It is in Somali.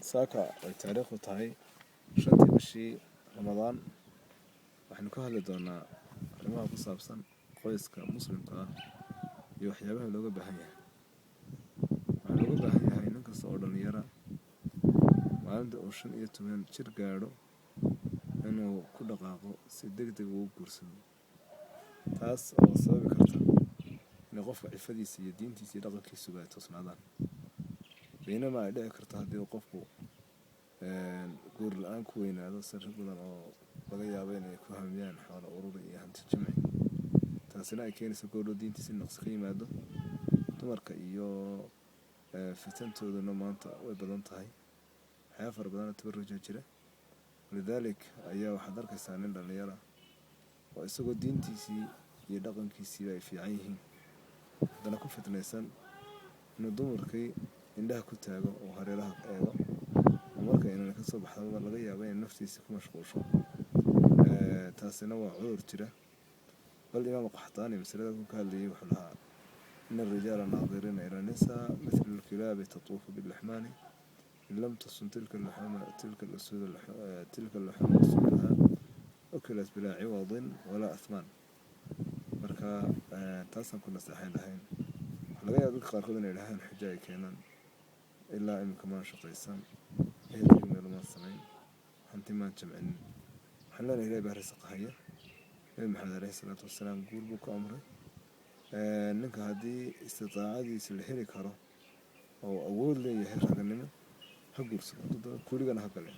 Saaka ay taariikhdu tahay 5-tii bishii Ramadaan, waxaynu ka hadli doonaa arrimaha ku saabsan qoyska muslimka ah iyo waxyaabaha looga baahan yahay. Waxaa looga baahan yahay nin kasta oo dhalinyara maalinta uu 15 jir gaadho inuu ku dhaqaaqo si degdeg ugu guursado, taas oo sababi karta inay qofka cifadiisa iyo diintiisa iyo dhaqankiisuba ay toosnaadaan. Baynama ay dhici karto haddii uu qofku guur la-aan ku weynaado, si rag badan oo laga yaabo inay ku hamiyaan xoolo ururi iyo hanti jimci, taasina ay keenayso goordhow diintiisa in naqsi ka yimaado. Dumarka iyo fitantooduna maanta way badan tahay, waxyaaba fara badan oo tabaruja jira. Walidaalik ayaa waxaad arkaysaa nin dhalinyara oo isagoo diintiisii iyo dhaqankiisiiba ay fiican yihiin, haddana ku fitnaysan inuu dumarkii indhaha ku taago oo hareeraha eego, oo marka inaan ka soo baxdaba laga yaabo inay naftiisa ku mashquusho. Taasina waa cudur jira. Bal Imaam Qaxtaani masalada ku ka hadlayay wuxuu lahaa: ina arijaala naadiriina ila nisaa mithlu lkilaabi tatuufu bilaxmaani, in lam tasun tilka luxuuma tilka usuud tilka luxuuma usuudaha ukilat bilaa ciwadin walaa athmaan. Marka taasaan ku naseexayn lahayn. Waxaa laga yaaba dadka qaarkood inay dhahaan xujo ay keenaan: ilaa iminka maan shaqaysan, ehelkayga meel maan samayn, hanti maan jamcinin. Waxaan leenahay Ilahay baa risiqa haya. Nabi Maxamed caleyhi salaatu wasalaam guur buu ku amray. Ninka haddii istidaacadiisa la heli karo oo awood leeyahay raganimo, ha guursado, hadduu doono kuligana ha gale.